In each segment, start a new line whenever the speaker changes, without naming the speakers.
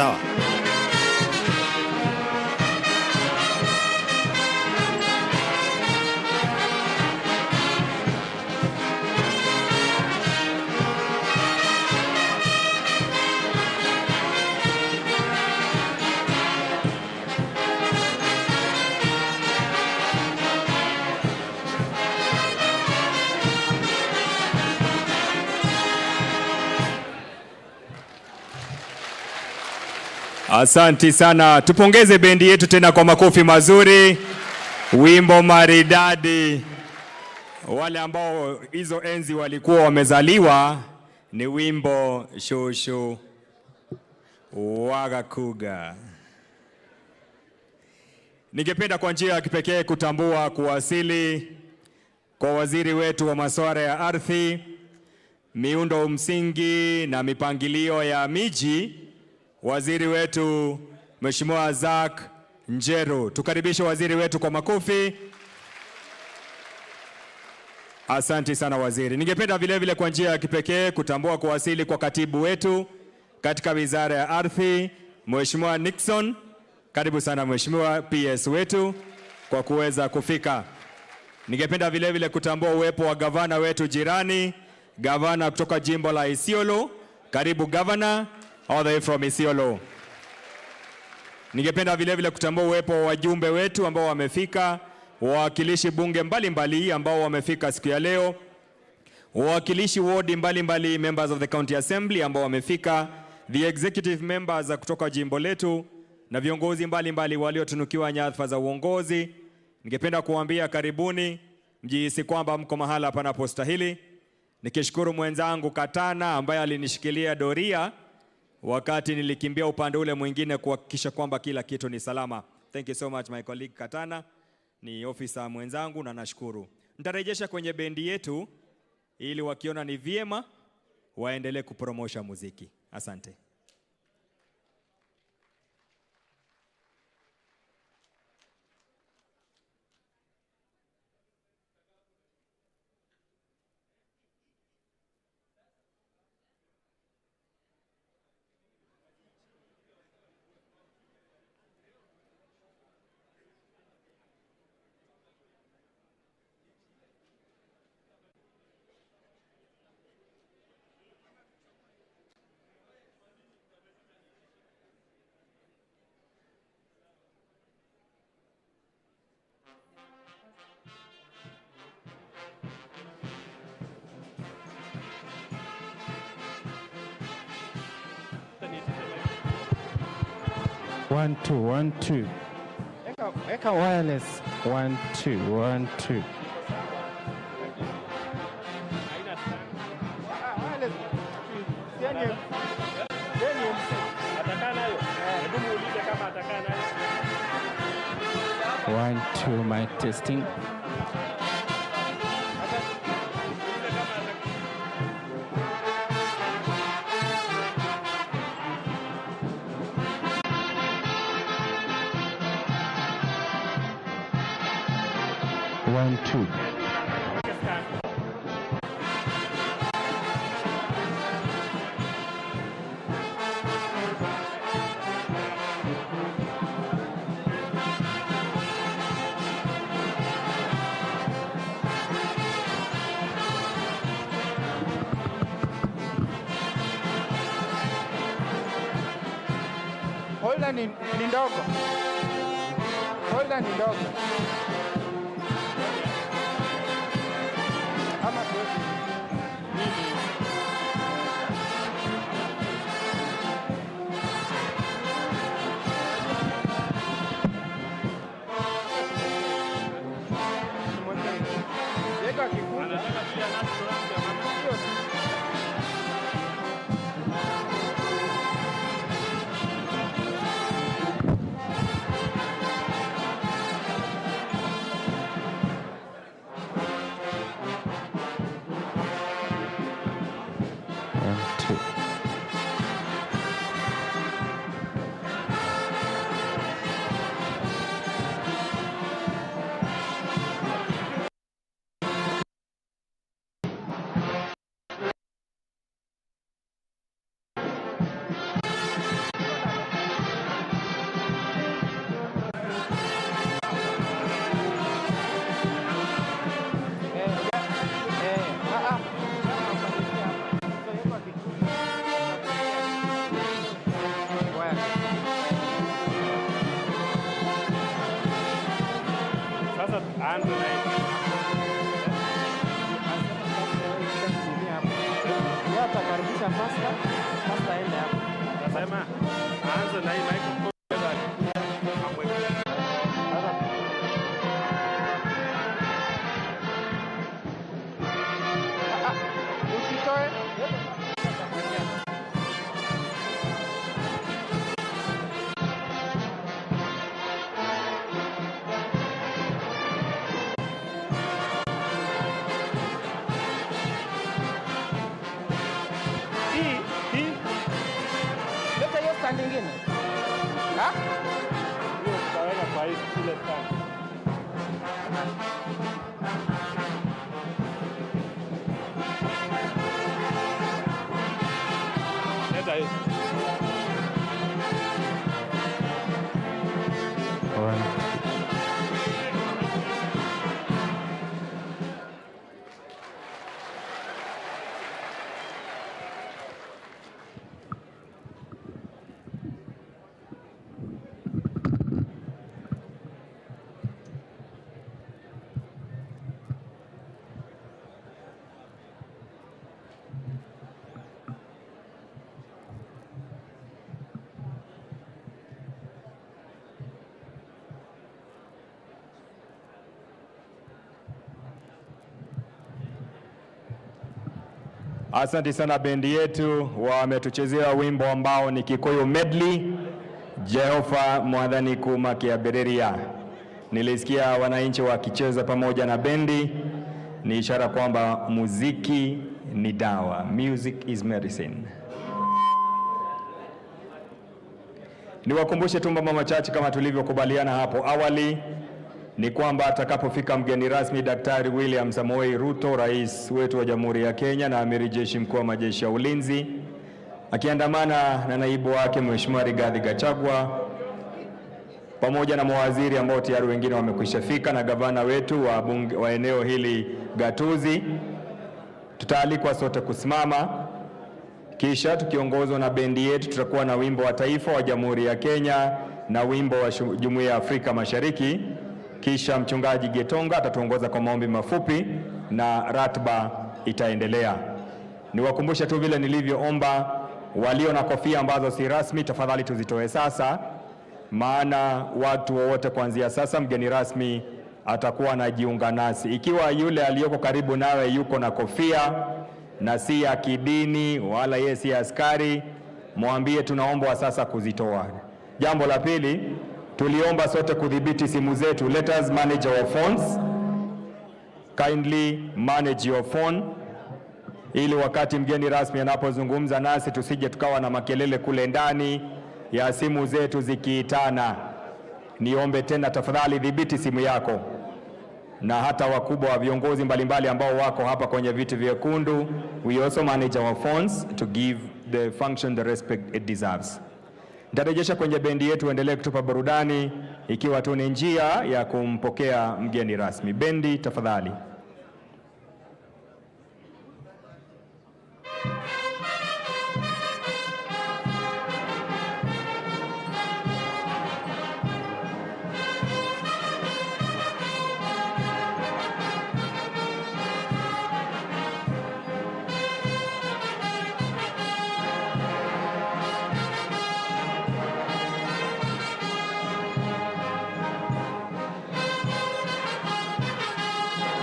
Sawa.
Asanti sana, tupongeze bendi yetu tena kwa makofi mazuri, wimbo maridadi. Wale ambao hizo enzi walikuwa wamezaliwa, ni wimbo Shushu Wagakuga. Ningependa kwa njia ya kipekee kutambua kuwasili kwa waziri wetu wa masuala ya ardhi, miundo msingi na mipangilio ya miji, waziri wetu Mheshimiwa Zack Njeru. Tukaribishe waziri wetu kwa makofi. Asante sana waziri. Ningependa vile vile kwa njia ya kipekee kutambua kuwasili kwa katibu wetu katika Wizara ya Ardhi, Mheshimiwa Nixon. Karibu sana Mheshimiwa PS wetu kwa kuweza kufika. Ningependa vile vile kutambua uwepo wa gavana wetu jirani, gavana kutoka jimbo la Isiolo. Karibu gavana, all the way from Isiolo. Ningependa vile vile kutambua uwepo wa wajumbe wetu ambao wamefika, wawakilishi bunge mbalimbali ambao wamefika siku ya leo, wawakilishi wodi mbalimbali, members of the county assembly ambao wamefika, the executive members kutoka jimbo letu na viongozi mbalimbali waliotunukiwa nyadhifa za uongozi. Ningependa kuwaambia karibuni, mjihisi kwamba mko mahala panapostahili. Nikishukuru mwenzangu Katana ambaye alinishikilia doria wakati nilikimbia upande ule mwingine kuhakikisha kwamba kila kitu ni salama. Thank you so much, my colleague Katana, ni ofisa mwenzangu na nashukuru. Nitarejesha kwenye bendi yetu ili wakiona ni vyema waendelee kupromosha muziki. Asante.
One, two, one, two. Eka wireless. One, two, one, two.
Wireless.
Atakaa nayo? Hebu muulize kama atakaa nayo.
One, two, mic testing.
Muulize kama atakaa.
One, two.
Stand.
Holder ni ndogo. Holder ni ndogo. Ama tuweke. Diego akikuja.
Anataka pia national anthem ama?
Hiyo.
Aanze na hii.
Yeye atakaribisha pasta, pasta aende hapo.
Nasema aanze na hii microphone. Mambo ya-
Usitoe.
Hii, hii.
Leta hiyo stand ingine. Ha?
Hiyo tutaweka kwa hii ile stand. Leta hii.
One,
Asante sana bendi yetu, wametuchezea wimbo ambao ni Kikuyu medley, Jehova Mwathani kuma Kiabereria. Nilisikia wananchi wakicheza pamoja na bendi, ni ishara kwamba muziki ni dawa, music is medicine. Niwakumbushe tu mambo machache kama tulivyokubaliana hapo awali ni kwamba atakapofika mgeni rasmi Daktari William Samoei Ruto, rais wetu wa Jamhuri ya Kenya na amiri jeshi mkuu wa majeshi ya ulinzi, akiandamana na naibu wake Mheshimiwa Rigathi Gachagua pamoja na mawaziri ambao tayari wengine wamekwisha fika na gavana wetu wa, bunge, wa eneo hili gatuzi, tutaalikwa sote kusimama kisha tukiongozwa na bendi yetu tutakuwa na wimbo wa taifa wa Jamhuri ya Kenya na wimbo wa Jumuiya ya Afrika Mashariki. Kisha mchungaji Getonga atatuongoza kwa maombi mafupi na ratiba itaendelea. Niwakumbushe tu vile nilivyoomba, walio na kofia ambazo si rasmi tafadhali tuzitoe sasa, maana watu wowote kuanzia sasa mgeni rasmi atakuwa anajiunga nasi. Ikiwa yule aliyoko karibu nawe yuko na kofia na si ya kidini wala yeye si askari, mwambie tunaombwa sasa kuzitoa. Jambo la pili, tuliomba sote kudhibiti simu zetu. Let us manage our phones. Kindly manage your phone ili wakati mgeni rasmi anapozungumza nasi tusije tukawa na makelele kule ndani ya simu zetu zikiitana. Niombe tena tafadhali, dhibiti simu yako, na hata wakubwa wa viongozi mbalimbali ambao wako hapa kwenye viti vyekundu, we also manage our phones to give the function the respect it deserves. Nitarejesha kwenye bendi yetu, endelee kutupa burudani, ikiwa tu ni njia ya kumpokea mgeni rasmi. Bendi tafadhali.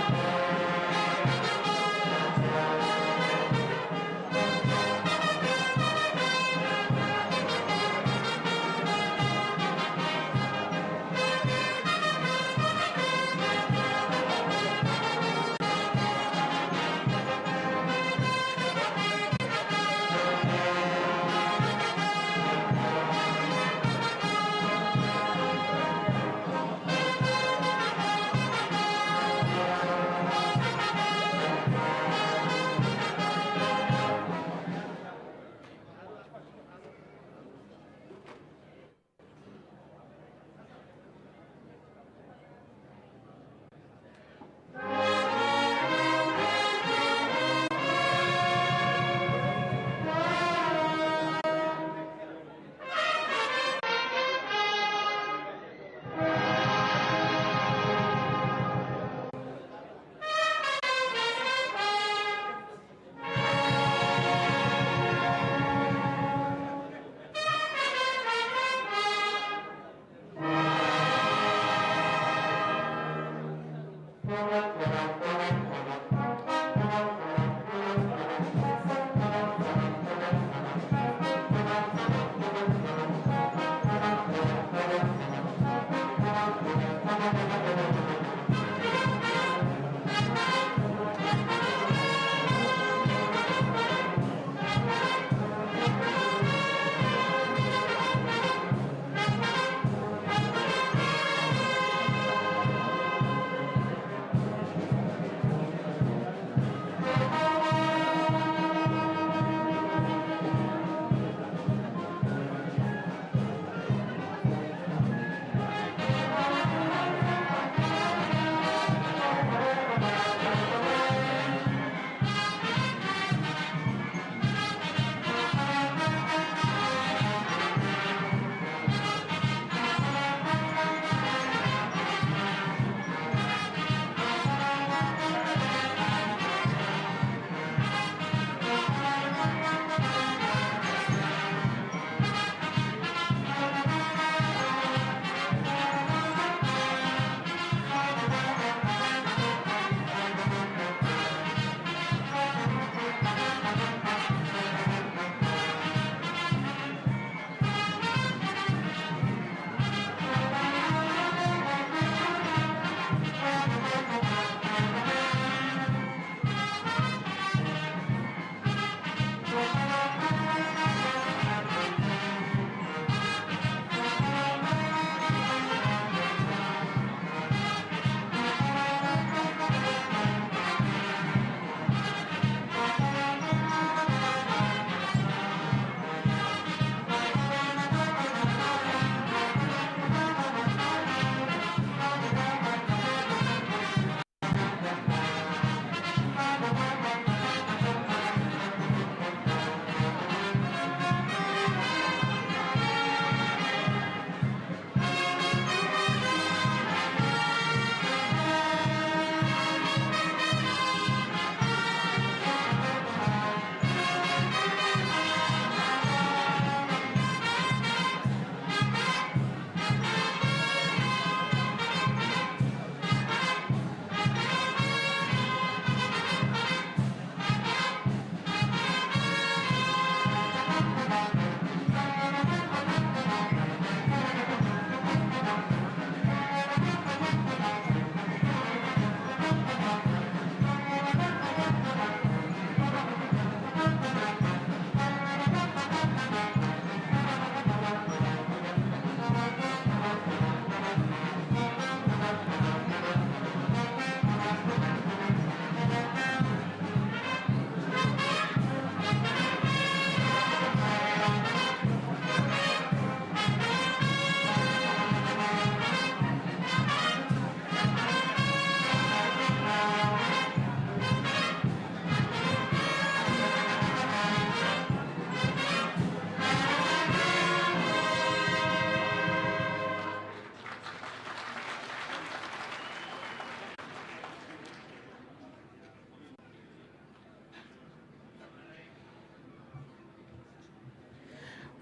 Thank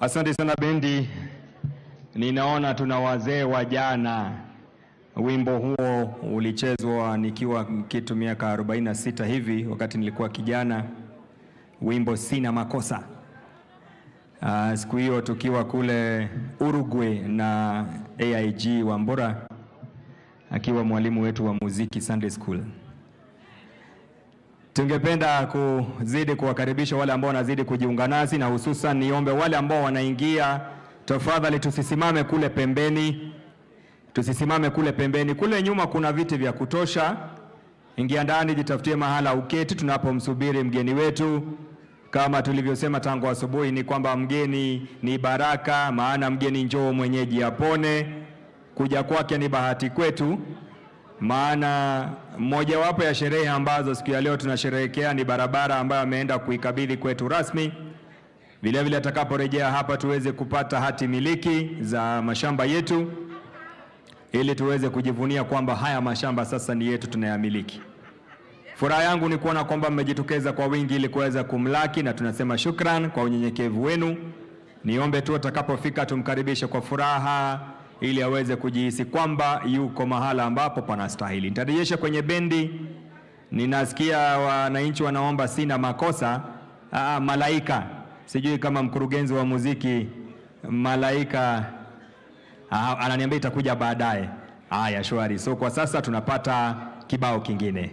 Asante sana bendi. Ninaona tuna wazee wa jana. Wimbo huo ulichezwa nikiwa kitu miaka 46 hivi, wakati nilikuwa kijana. Wimbo Sina Makosa. Siku hiyo tukiwa kule Uruguay na AIG Wambura akiwa mwalimu wetu wa muziki Sunday School. Tungependa kuzidi kuwakaribisha wale ambao wanazidi kujiunga nasi, na hususan niombe wale ambao wanaingia, tafadhali tusisimame kule pembeni, tusisimame kule pembeni. Kule nyuma kuna viti vya kutosha. Ingia ndani, jitafutie mahala uketi tunapomsubiri mgeni wetu. Kama tulivyosema tangu asubuhi, ni kwamba mgeni ni baraka, maana mgeni njoo mwenyeji apone. Kuja kwake ni bahati kwetu, maana mojawapo ya sherehe ambazo siku ya leo tunasherehekea ni barabara ambayo ameenda kuikabidhi kwetu rasmi. Vilevile atakaporejea hapa tuweze kupata hati miliki za mashamba yetu ili tuweze kujivunia kwamba haya mashamba sasa ni yetu, tunayamiliki. Furaha yangu ni kuona kwamba mmejitokeza kwa wingi ili kuweza kumlaki, na tunasema shukran kwa unyenyekevu wenu. Niombe tu atakapofika tumkaribishe kwa furaha ili aweze kujihisi kwamba yuko mahala ambapo panastahili. Nitarejesha kwenye bendi. Ninasikia wananchi wanaomba Sina Makosa. Malaika, sijui kama mkurugenzi wa muziki Malaika ananiambia itakuja baadaye. Haya, shwari. So kwa sasa tunapata kibao kingine.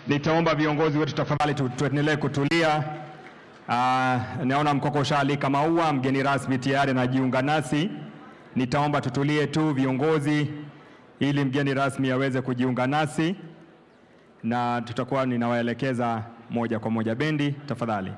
Nitaomba viongozi wetu tafadhali tuendelee kutulia. Naona mkoko ushaalika maua, mgeni rasmi tayari anajiunga nasi. Nitaomba tutulie tu viongozi, ili mgeni rasmi aweze kujiunga nasi, na tutakuwa ninawaelekeza moja kwa moja. Bendi, tafadhali.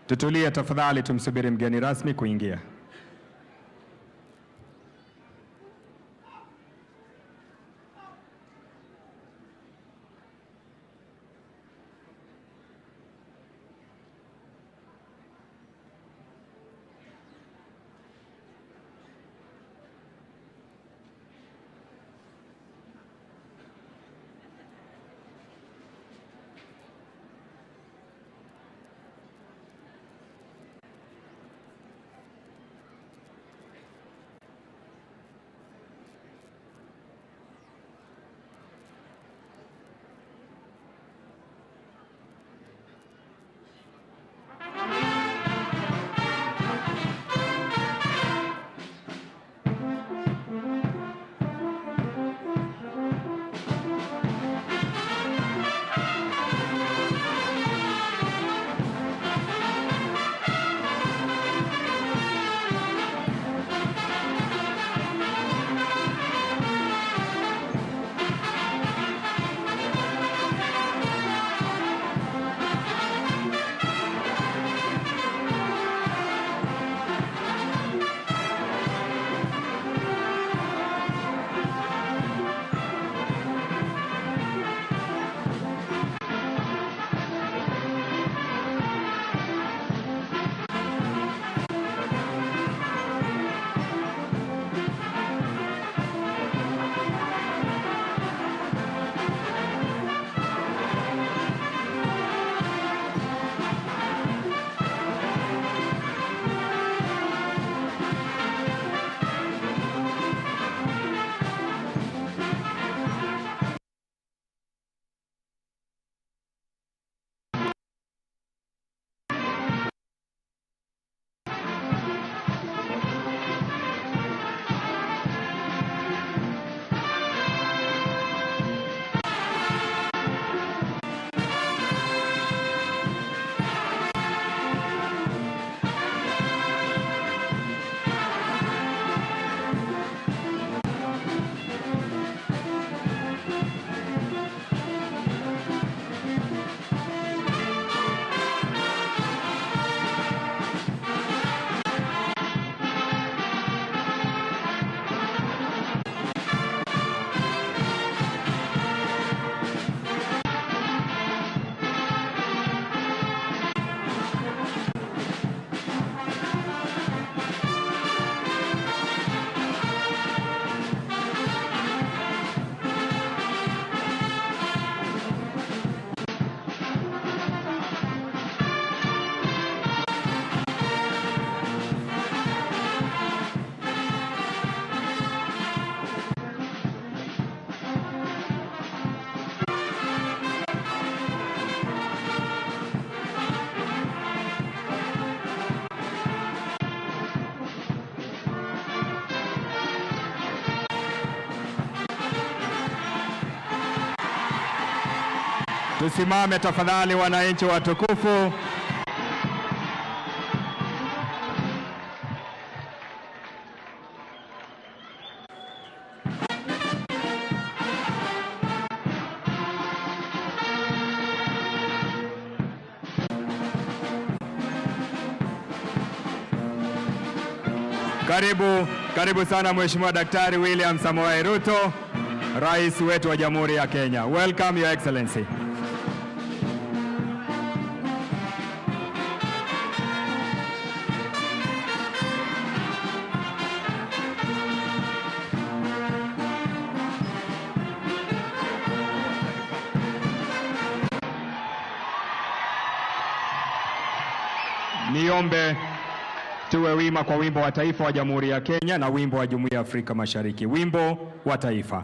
Tutulie tafadhali, tumsubiri mgeni rasmi kuingia. Tusimame tafadhali, wananchi watukufu. Karibu, karibu sana Mheshimiwa Daktari William Samoei Ruto, Rais wetu wa Jamhuri ya Kenya. Welcome Your Excellency. Niombe Tuwe wima kwa wimbo wa taifa wa Jamhuri ya Kenya na wimbo wa Jumuiya ya Afrika Mashariki. Wimbo wa taifa.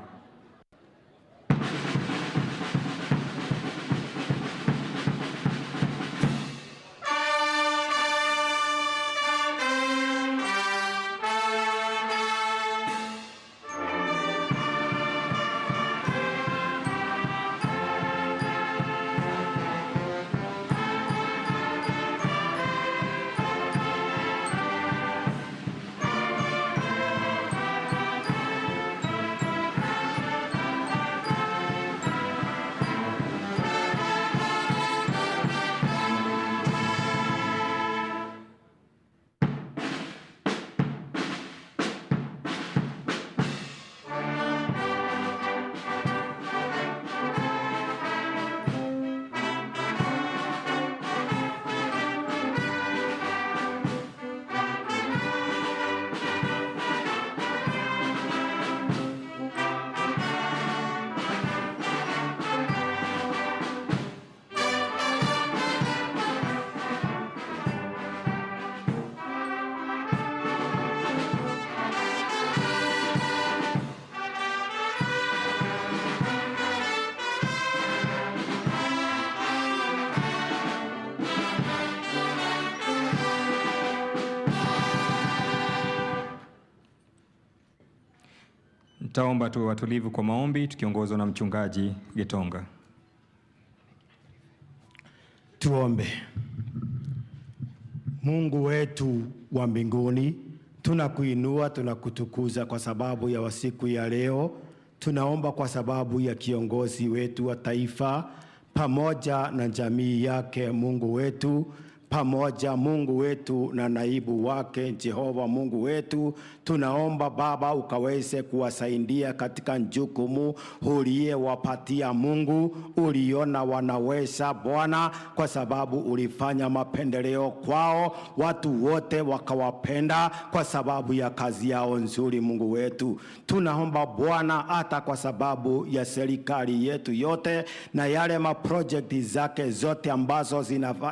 Nitaomba tuwe watulivu kwa maombi tukiongozwa na Mchungaji Gitonga.
Tuombe. Mungu wetu wa mbinguni, tunakuinua, tunakutukuza kwa sababu ya siku ya leo. Tunaomba kwa sababu ya kiongozi wetu wa taifa pamoja na jamii yake, Mungu wetu, pamoja Mungu wetu na naibu wake Jehova Mungu wetu. Tunaomba Baba ukaweze kuwasaidia katika jukumu uliyewapatia Mungu, uliona wanaweza Bwana, kwa sababu ulifanya mapendeleo kwao, watu wote wakawapenda kwa sababu ya kazi yao nzuri. Mungu wetu, tunaomba Bwana hata kwa sababu ya serikali yetu yote na yale maprojekti zake zote ambazo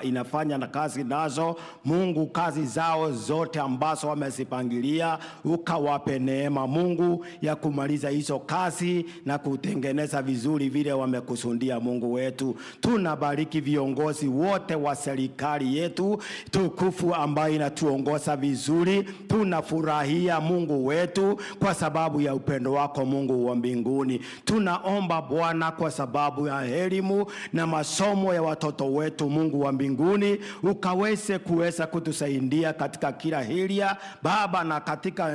inafanya na kazi nazo Mungu, kazi zao zote ambazo wamezipangilia, ukawape neema Mungu ya kumaliza hizo kazi na kutengeneza vizuri vile wamekusudia. Mungu wetu, tunabariki viongozi wote wa serikali yetu tukufu ambayo inatuongoza vizuri. Tunafurahia Mungu wetu kwa sababu ya upendo wako Mungu wa mbinguni. Tunaomba Bwana kwa sababu ya elimu na masomo ya watoto wetu, Mungu wa mbinguni, ukaweze kuweza kutusaidia katika kila hilia Baba, na katika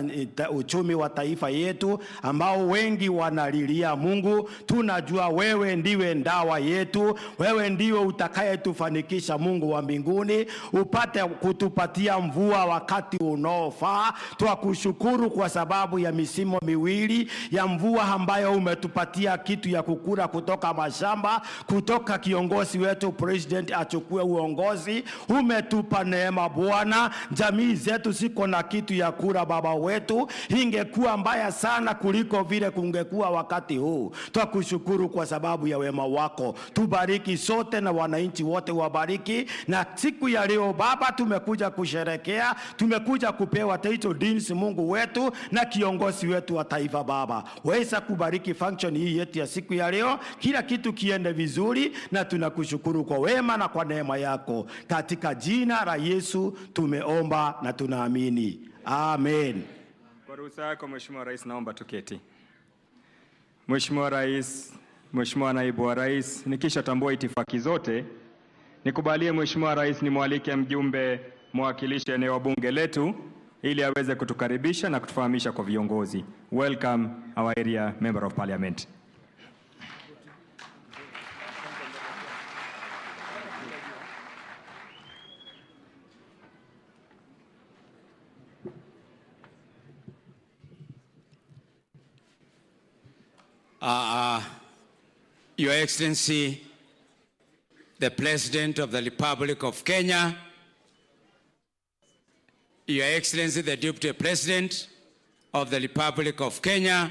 uchumi wa taifa yetu ambao wengi wanalilia. Mungu, tunajua wewe ndiwe ndawa yetu, wewe ndiwe utakayetufanikisha. Mungu wa mbinguni, upate kutupatia mvua wakati unaofaa. Twakushukuru kwa sababu ya misimu miwili ya mvua ambayo umetupatia kitu ya kukula kutoka mashamba, kutoka kiongozi wetu president achukue uongozi. Umetupa neema Bwana, jamii zetu ziko na kitu ya kula Baba wetu, ingekuwa mbaya sana kuliko vile kungekuwa wakati huu. Twakushukuru kwa sababu ya wema wako, tubariki sote na wananchi wote wabariki. Na siku ya leo Baba, tumekuja kusherekea, tumekuja kupewa title deeds Mungu wetu na kiongozi wetu wa taifa Baba, weza kubariki function hii yetu ya siku ya leo, kila kitu kiende vizuri, na tunakushukuru kwa wema na kwa neema yako. Katika jina la Yesu tumeomba na tunaamini, amen.
Kwa ruhusa yako Mheshimiwa Rais, naomba tuketi. Mheshimiwa Rais, Mheshimiwa Naibu wa Rais, nikishatambua itifaki zote, nikubalie Mheshimiwa Rais nimwalike mjumbe mwakilishi eneo bunge letu ili aweze kutukaribisha na kutufahamisha kwa viongozi. Welcome our area member of parliament.
Your Excellency, the President of the Republic of Kenya, Your Excellency, the Deputy President of the Republic of Kenya,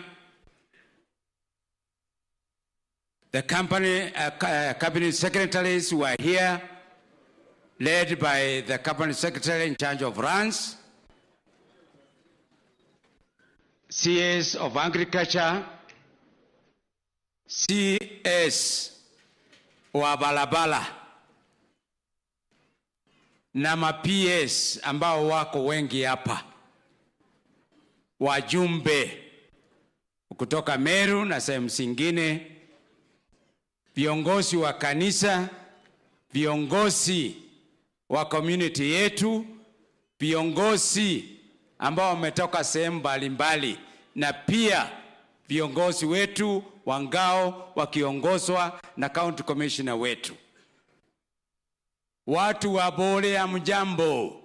the cabinet secretaries who are here, led by the cabinet secretary in charge of Lands, CS of Agriculture, CS wa barabara na ma PS ambao wako wengi hapa, wajumbe kutoka Meru na sehemu zingine, viongozi wa kanisa, viongozi wa community yetu, viongozi ambao wametoka sehemu mbalimbali, na pia viongozi wetu wa ngao wakiongozwa na county commissioner wetu. Watu wa Bore, hamjambo?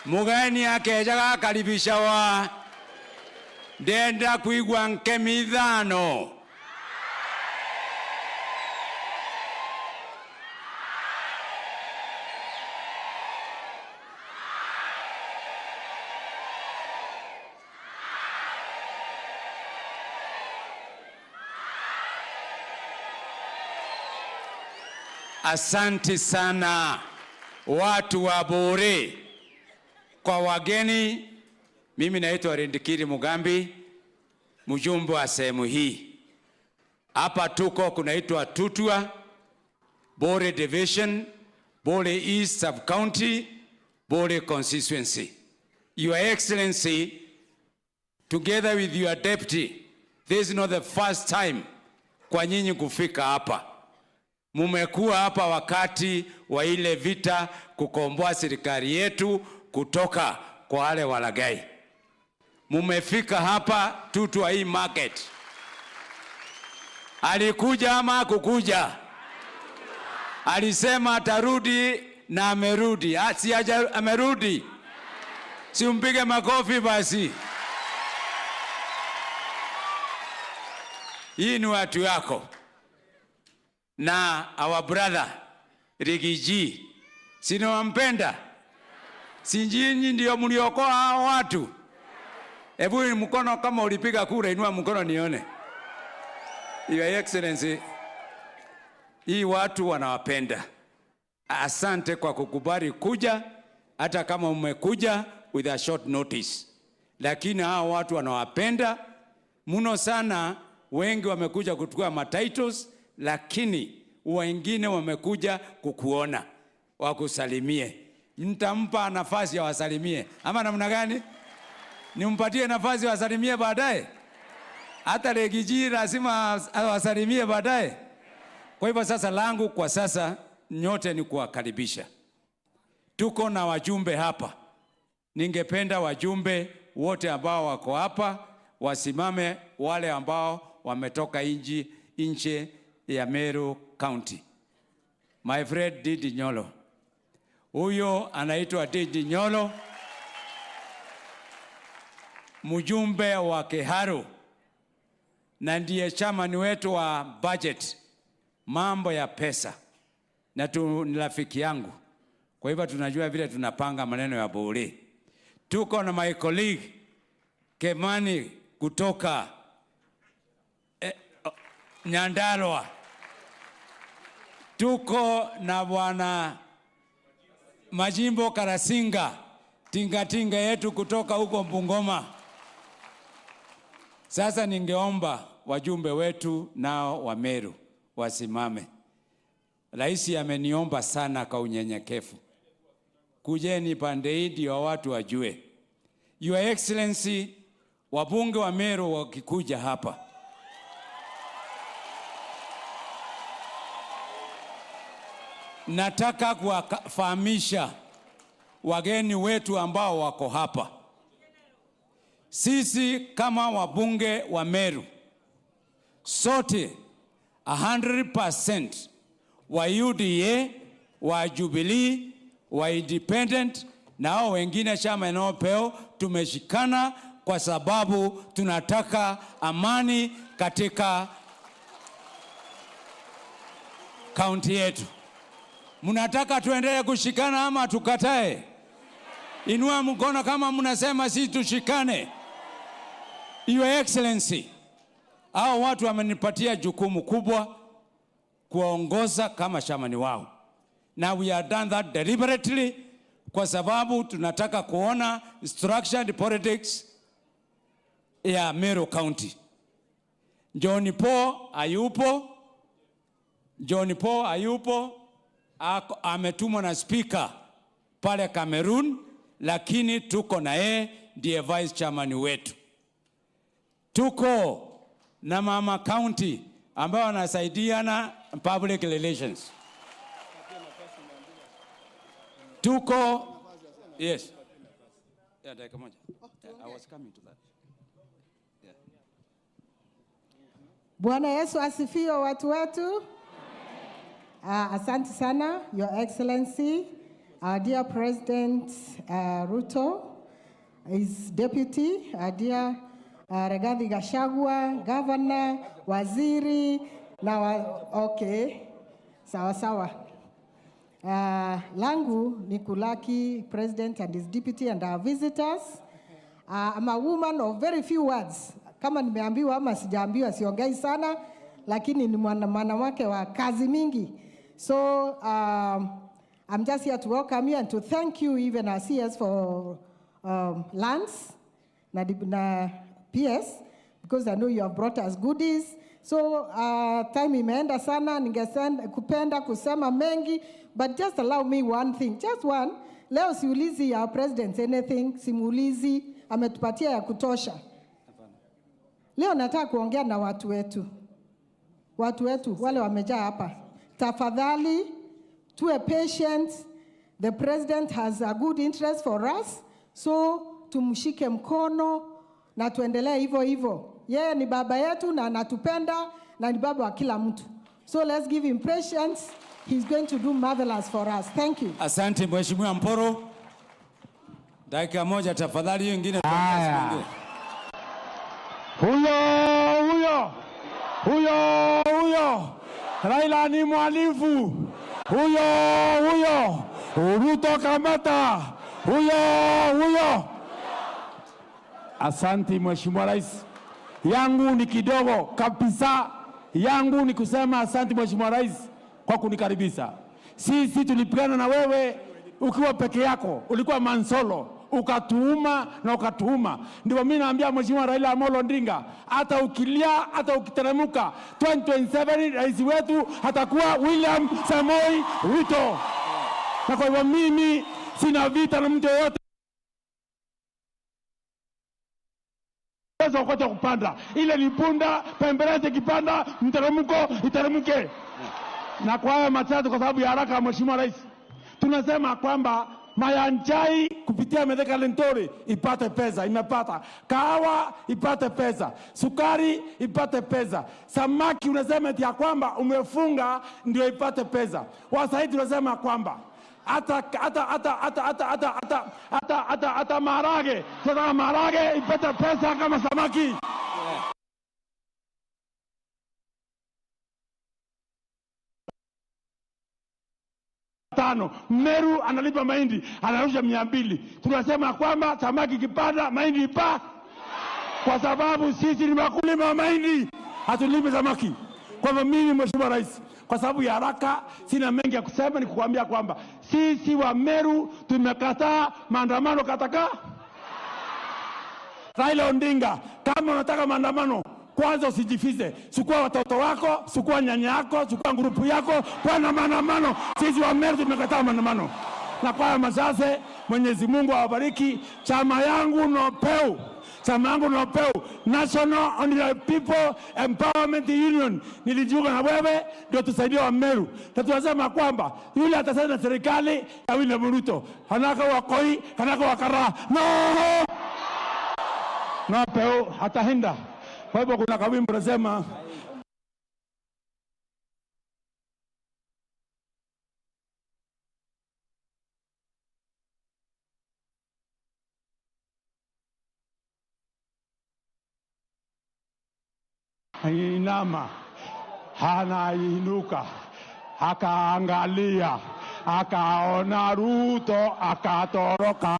Mugeni akeja gakaribisha wa ndenda kuigwa nkemi ithano. Asanti sana watu wa Bore. Kwa wageni, mimi naitwa Rindikiri Mugambi, mjumbe wa sehemu hii. Hapa tuko kunaitwa Tutwa, Bore Division, Bore East Sub County, Bore Constituency. Your Excellency, together with your deputy, this is not the first time kwa nyinyi kufika hapa. Mumekuwa hapa wakati wa ile vita kukomboa serikali yetu kutoka kwa wale walaghai. Mumefika hapa Tutwa hii market. Alikuja ama hakukuja? Alisema atarudi na amerudi. Si amerudi? Si umpige makofi basi. Hii ni watu yako. Na our brother Riggy G, si niwampenda? Si nyinyi ndio mliokoa hao watu? Hebu mkono kama ulipiga kura, inua mkono nione. Your Excellency, hii watu wanawapenda. Asante kwa kukubali kuja, hata kama umekuja with a short notice. Lakini hao watu wanawapenda mno sana. Wengi wamekuja kuchukua matitles, lakini wengine wamekuja kukuona, wakusalimie. Nitampa nafasi ya wasalimie ama namna gani? Nimpatie nafasi wasalimie baadaye? Hata Riggy G lazima awasalimie baadaye. Kwa hivyo sasa, langu kwa sasa nyote ni kuwakaribisha. Tuko na wajumbe hapa. Ningependa wajumbe wote ambao wako hapa wasimame, wale ambao wametoka nje ya Meru County. My friend Ndindi Nyoro. Huyo anaitwa Ndindi Nyoro, mjumbe wa Kiharu na ndiye chairman wetu wa budget, mambo ya pesa, na ni rafiki yangu. Kwa hivyo tunajua vile tunapanga maneno ya Bore. Tuko na my colleague Kimani kutoka Nyandarua. Tuko na bwana Majimbo Karasinga, tingatinga yetu kutoka huko Bungoma. Sasa ningeomba wajumbe wetu nao wa Meru wasimame. Rais ameniomba sana kwa unyenyekevu, kujeni pande hii ndio watu wajue. Your Excellency, wabunge wa Meru wakikuja hapa, nataka kuwafahamisha wageni wetu ambao wako hapa. Sisi kama wabunge wa Meru sote 100% wa UDA, wa Jubilee, wa Independent na hao wengine chama inayopewa, tumeshikana kwa sababu tunataka amani katika kaunti yetu. Mnataka tuendelee kushikana ama tukatae? Inua mkono kama mnasema sisi tushikane. Your Excellency, hao watu wamenipatia jukumu kubwa kuwaongoza kama chairman wao. Now we have done that deliberately kwa sababu tunataka kuona structured politics ya Meru County. John Paul hayupo, John Paul hayupo, ametumwa na speaker pale Cameroon, lakini tuko na yeye ndiye vice chairman wetu. Tuko na mama county ambayo anasaidiana public relations. Tuko yes. Yeah, dakika moja. Yeah, I was coming to that. Yeah.
Bwana Yesu asifiwe watu wetu. Asante sana, Your Excellency, our dear President Ruto, his deputy, our dear Rigathi Gachagua, Governor, Waziri, na okay, sawa sawa. Langu ni kulaki President and his deputy and our visitors. I'm a woman of very few words. Kama nimeambiwa ama sijaambiwa siongei sana, lakini ni mwanamke wa kazi mingi. So I'm just here to welcome you and to thank you even our CS for lands na PS, because I know you have brought us goodies. So time imeenda sana, kupenda kusema mengi, but just allow me one thing, just one. Leo siulizi our president anything, simuulizi, ametupatia ya kutosha. Leo nataka kuongea na watu wetu. Watu wetu wale wamejaa hapa. Tafadhali tuwe patient. The president has a good interest for us, so tumshike mkono na tuendelee hivyo hivyo. Yeye ni baba yetu na anatupenda na ni baba wa kila mtu. So let's give him patience. He's going to do marvelous for us. Thank you.
Asante Mheshimiwa Mporo. Dakika moja tafadhali, hiyo nyingine.
Huyo huyo huyo huyo Raila ni mwalifu. Huyo huyo Ruto kamata. Huyo huyo. Asante Mheshimiwa Rais. Yangu ni kidogo kabisa. Yangu ni kusema asante Mheshimiwa Rais kwa kunikaribisha. Sisi tulipigana na wewe ukiwa peke yako, ulikuwa mansolo, ukatuuma na ukatuuma. Ndio mimi naambia Mheshimiwa Raila Amolo Odinga, hata ukilia hata ukiteremuka, 2027 rais wetu atakuwa William Samoei Ruto. Na kwa hivyo mimi sina vita na mtu yeyote. Wakati wa kupanda ile ni punda, pembeleze kipanda, mteremko iteremke. Na kwa haya matatu, kwa sababu ya haraka Mheshimiwa Rais, tunasema kwamba mayanchai kupitia Mithika Linturi ipate pesa, imepata. Kahawa ipate pesa, sukari ipate pesa, samaki unasema eti ya kwamba umefunga ndio ipate pesa. Wasaidi tunasema kwamba hata hata hata hata hata hata hata hata hata hata maharage, tunataka maharage ipate pesa kama samaki. Tano, Meru analipa mahindi anarusha 200. Tunasema kwamba samaki kipanda mahindi ipa, kwa sababu sisi ni wakulima wa mahindi, hatulimi samaki. Kwa hivyo mimi Mheshimiwa Rais, kwa sababu ya haraka sina mengi ya kusema, ni kukuambia kwamba sisi wa Meru tumekataa maandamano kataka. Raila Odinga, kama unataka maandamano, kwanza usijifiche. Chukua watoto wako, chukua nyanya yako, chukua grupu yako, kwa na maandamano. Sisi wa Meru tumekataa maandamano. Na kwa machache, Mwenyezi Mungu awabariki. Chama yangu Nopeu, chama yangu Nopeu, National Ordinary People Empowerment Union, nilijiunga na wewe ndio tusaidie wa Meru. Na tunasema kwamba yule atasaidia na serikali ya William Ruto, hanaka wakoi, hanaka wakara. No! Nopeu hatahinda. Kwa hivyo kuna kawimbo nasema inama hanainuka akaangalia akaona Ruto akatoroka.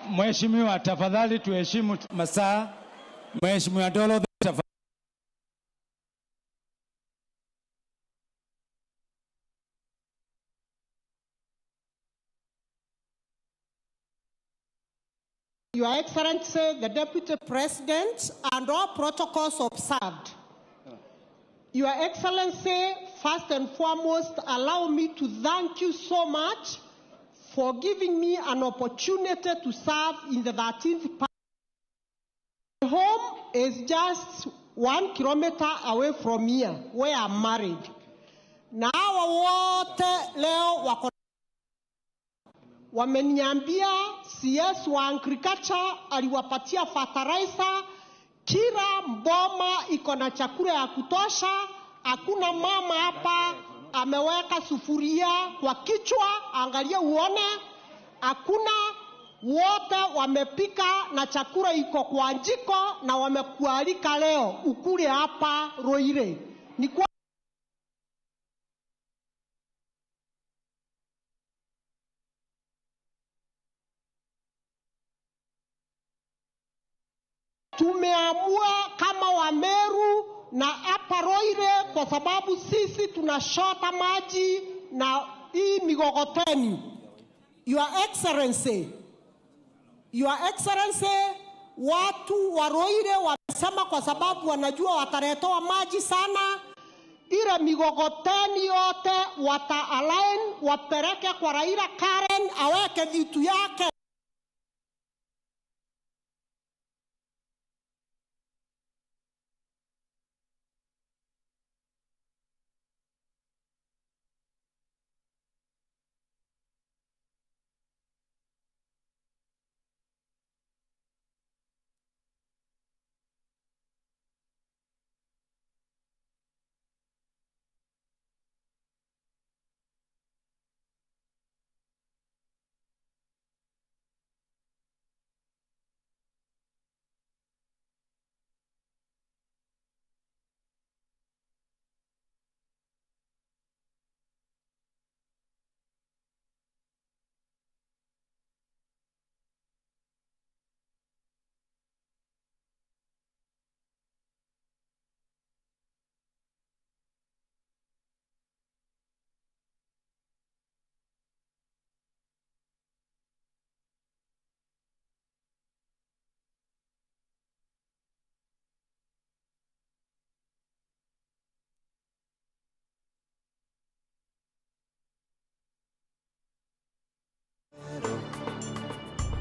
Mheshimiwa, tafadhali tuheshimu masaa. Mheshimiwa Dolo, tafadhali.
Your Excellency, the Deputy President, and all protocols observed. Your Excellency, first and foremost, allow me to thank you so much for giving me an opportunity to serve in the 13th Parliament. My home is just 1 kilometer away from here, where I'm married. Na hawa wote leo wako wameniambia CS wa agriculture aliwapatia fertilizer, kila mboma iko na chakula ya kutosha. Hakuna mama hapa ameweka sufuria kwa kichwa, angalia uone, hakuna. Wote wamepika na chakula iko kwa jiko na wamekualika leo ukule hapa Ruiru. Ni kwa tumeamua kama Wameru na hapa Ruiru, kwa sababu sisi tunashota maji na hii migogoteni. Your Excellency, Your Excellency, watu wa Ruiru wamesema kwa sababu wanajua wataletewa maji sana, ile migogoteni yote wata align wapeleke kwa Raila Karen aweke vitu yake.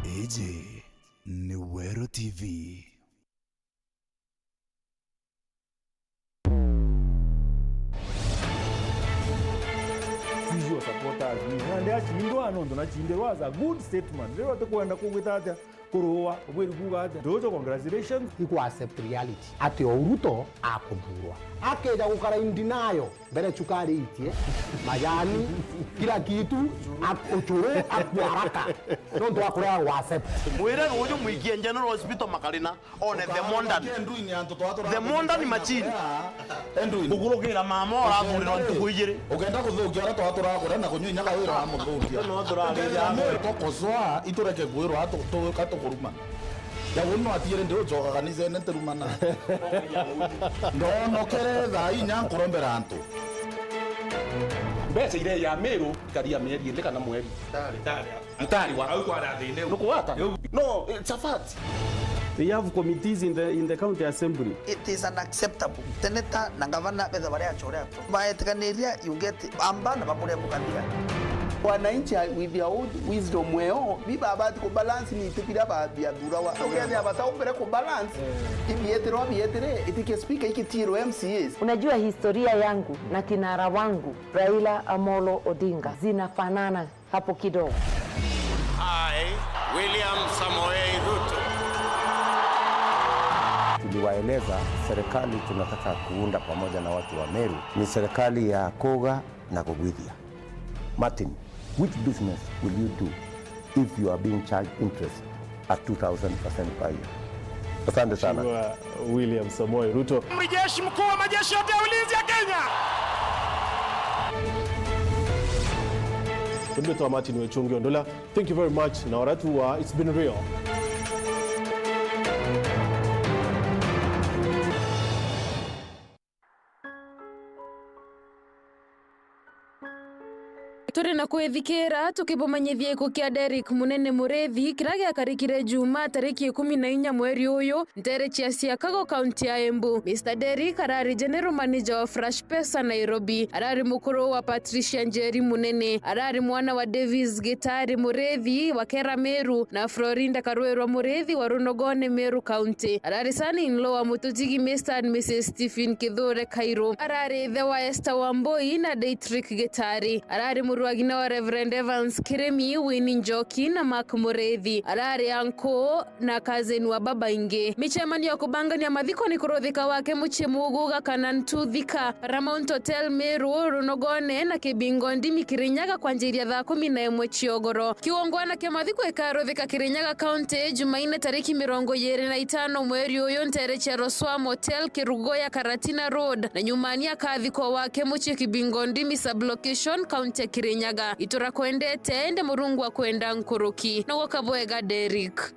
AJ ni Wero TV.
Usual supporters ni nande achindwa nondo nachinde was a good statement rero tukwenda kugwita atia kuruwa ubwiri kuga atia ndojo congratulations.
Iku accept reality ati o Ruto akuthurwa akeja gukara in denial mbere chukari itie majani kila kitu uchuru akuharaka nondu akurega gwa accept.
Mwire ruju muikie General Hospital makarina one the modern, the modern machine ugurugira mama urathurira ntuku igiri.
Ugenda guthukia uria twaturagura na kunyua inyaga wira wa muthukia
no turageria.
Tokozoa itureke kwirwa tukuruma yagu no atire ndi ucoka kanitha ene ntirumana ndonokere thaa inya nkurombera antu.
Mbeca ire ya Meru ikaria mieri ĩrĩ kana mweri ntari wa nukuwata no, it's a fact.
They have committees in the county assembly.
It is unacceptable. Senator na gavana betha baria achoretwo baetikaniria you get amba na baburia mukabira.
Wananchi with their own wisdom weo biba abati ku balance ni itipira ba bia durawa ukethia bataumbere ku balance ibietero bietere itike speaker ikitiro MCAs.
Unajua historia yangu na kinara wangu Raila Amolo Odinga zinafanana hapo kidogo.
I, William Samoei Ruto.
Tuliwaeleza serikali tunataka kuunda pamoja na watu wa Meru ni serikali ya Koga na Kogwithia. Martin, which business will you do if you are being charged interest at 2000% per year? Asante sana.
William Samoei Ruto.
Amri jeshi mkuu wa majeshi yote ya ulinzi ya Kenya.
Tumbetwa Martin Wechungi Ondola. Thank you very much. Na waratu wa it's been real.
Turi na kwithikira tukibumanyithia ikuo kia Derrick Munene Murithi kiria giakarikire Juma tariki 14 mweri uyu ntere chia Siakago kaunti ya Embu. Mr Derrick arari general manager wa Fresh Pesa Nairobi, arari mukuru wa Patricia Njeri Munene, arari mwana wa Davis Gitari Murithi wa Kera Meru na Florinda Karwerwa Murithi wa Runogone Meru County, arari son in law wa Mututigi Mr and Mrs Stephen Kithure Kairu, arari ithe wa Esther Wambui na Dietrich Gitari, arari muruagina wa Reverend Evans Kiremi, Winnie Njoki na Mark Murithi, arari anko na cousin wa baba ingi. Michemanio ya kubangania mathiko ni kuruthika wake muchimuguga kana ntuthika Paramount Hotel Meru Runogone na Kibingo Ndimi Kirinyaga kwanjiria thaa 11 chiogoro. Kiwongwana kia mathiko ikaruthika Kirinyaga County Jumaine tariki 25 mweri uyu ntere cha Roswam Hotel Kirugoya Karatina Road na nyumani akathikwa wake muchi Kibingo Ndimi sublocation County ya Kirinyaga. Itura kwendete ende murungu wa kwenda nkuruki na wakabwega Derrick.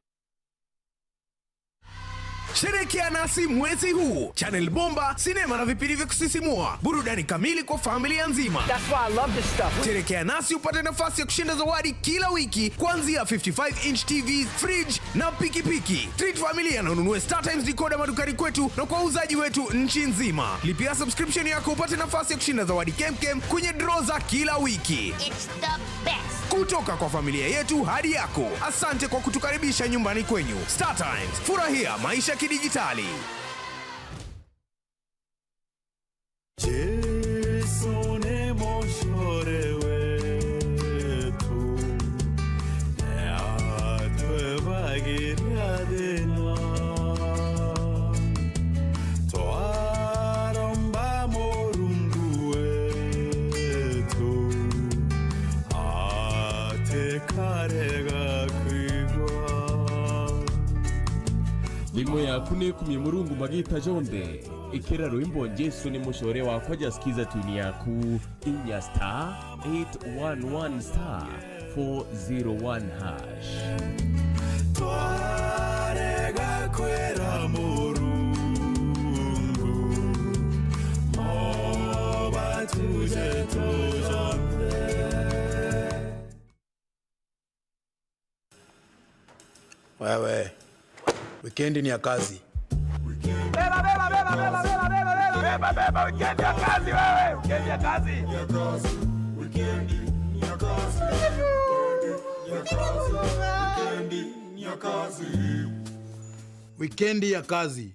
Sherekea nasi mwezi huu. Channel Bomba, sinema na vipindi vya kusisimua, burudani kamili kwa familia nzima.
That's why I love this stuff.
Sherekea nasi upate nafasi ya kushinda zawadi kila wiki kuanzia 55-inch TV, fridge na pikipiki. Treat familia na ununue Star Times decoder madukani kwetu na kwa wauzaji wetu nchi nzima. Lipia subscription yako upate nafasi ya kushinda zawadi kemkem kwenye draw za kila wiki.
It's the best.
Kutoka kwa familia yetu hadi yako. Asante kwa kutukaribisha nyumbani kwenyu. Star Times, furahia maisha kidijitali.
Jesu ni mushore wetu, atwebagiria thina, twaromba Murungu wetu, atikarega kwigwa.
Thimo yaku nä kumia murungu magita jonthe ikira rwimbo Jesu ni mucore wakwa jasikiza tuni yaku inya star 811 star 401 hash.
Twarega kwera Murungu, moba tuje tujonthe.
Wewe, wikendi ni ya kazi.
Beba, beba, beba, beba, beba, beba, beba. Beba, beba, wikendi ya kazi wewe. Wikendi ya kazi. Ya kazi. Wikendi ya kazi. Ya kazi. Wikendi ya kazi.
Wikendi ya kazi.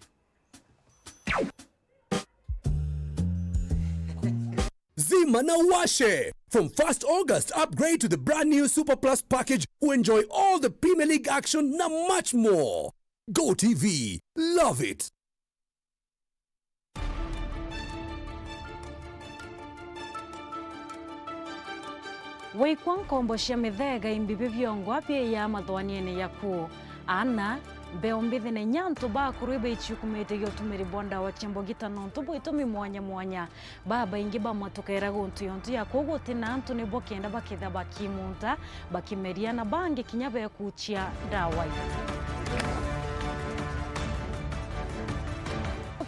Zima na Washe. From 1st August, upgrade to the brand new Super Plus package to enjoy all the Premier League action na much more. Go TV. Love it.
Waikwa nkombo cia mithega imbibi byongwa pia ya mathwaniene yaku ana mbeo mbithi na nyantu bakuru ibe ichikumite gya utumiri bwa ndawa cia mbogita nontu bwa itumi mwanya mwanya baba ingi bamwatukera guntu yontu ya koguo na antu nibwo kenda bakitha bakimunta bakimeria na bangi kinya bekuchia ndawa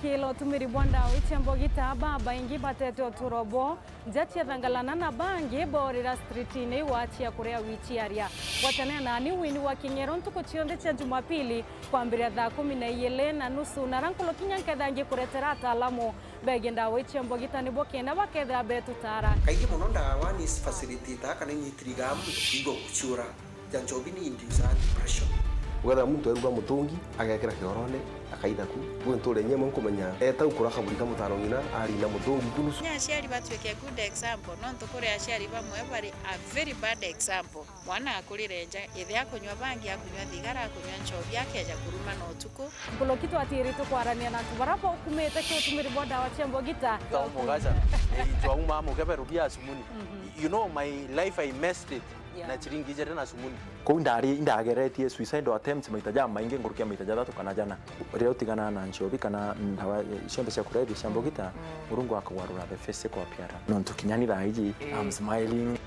kilo tumiri bwa ndawa cia mbogita baba ingi batete oturobo njatia thangalana na bangi borera streetini wachia kuria wichiaria watana na ni wini wa kingero ntuko chionde cha Jumapili kwambiria thaa 12:30 na rankulo kinyankethangi kuretera ataalamu bege ndawa cia mbogita nibwo kenda bakethera betutara
kaingĩ mũno ndawa nĩ facilitator kana nĩ trigger kũigua gũciũra ya njohi nĩ induce depression.
Wetha muntu eruga mutungi agekira kiorone akaitha ku gwe nture nyemo nkumenya eta ukura kaburi ka mutaro ngina ari na mutungi kunusu.
Nya aciari batuike good example no ntukure aciari bamwe bari a very bad example. Mwana akurire nja ithe akunywa bangi akunywa thigara akunywa njohi akeja kuruma na utuku.
Nkulo kitu atiri tukwarania na tubarapo ukumite ki utumiri bwa ndawa cia mbogita
Mugaca ijwa uma mukeberugia sumuni. You know my life I messed it. Yeah. Na chiringi ijere na sumuni
kou ndari indageretie suicidal attempts maita ja maingi ngurukia maita jathatu kana jana riria utigana na njobi kana ndawa cionthe cia kulevya cia mbogita murungu akagwarura the physical appearance no ntukinyani thaa iji I'm smiling.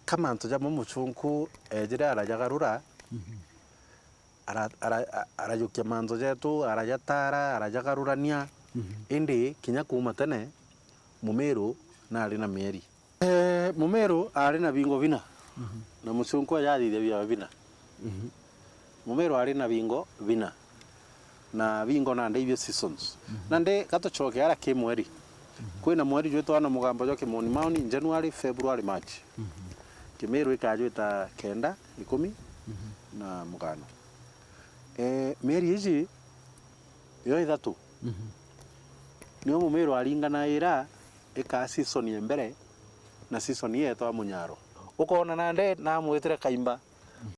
Kama antu ja mumuchunku ejire arajagarura
Arajukia manzo jetu arajatara arajagarurania indi kinya kuma tene Mumeru na ari na mieri Mumeru ari na bingo bina na mucunku ajathithia bia bina. Mumeru ari na bingo bina na bingo nande ibio seasons nande gatucoke ara ki mweri kwina mweri jwitwa na mugambo jwa kimoni maoni January, February, March. Kimiru ikajwita 9, 10 na mugano. Mieri ici yo ithatu nio Mumeru aringana ira ika season ya mbere na season yetwa munyaro ukona nande namwitire kaimba.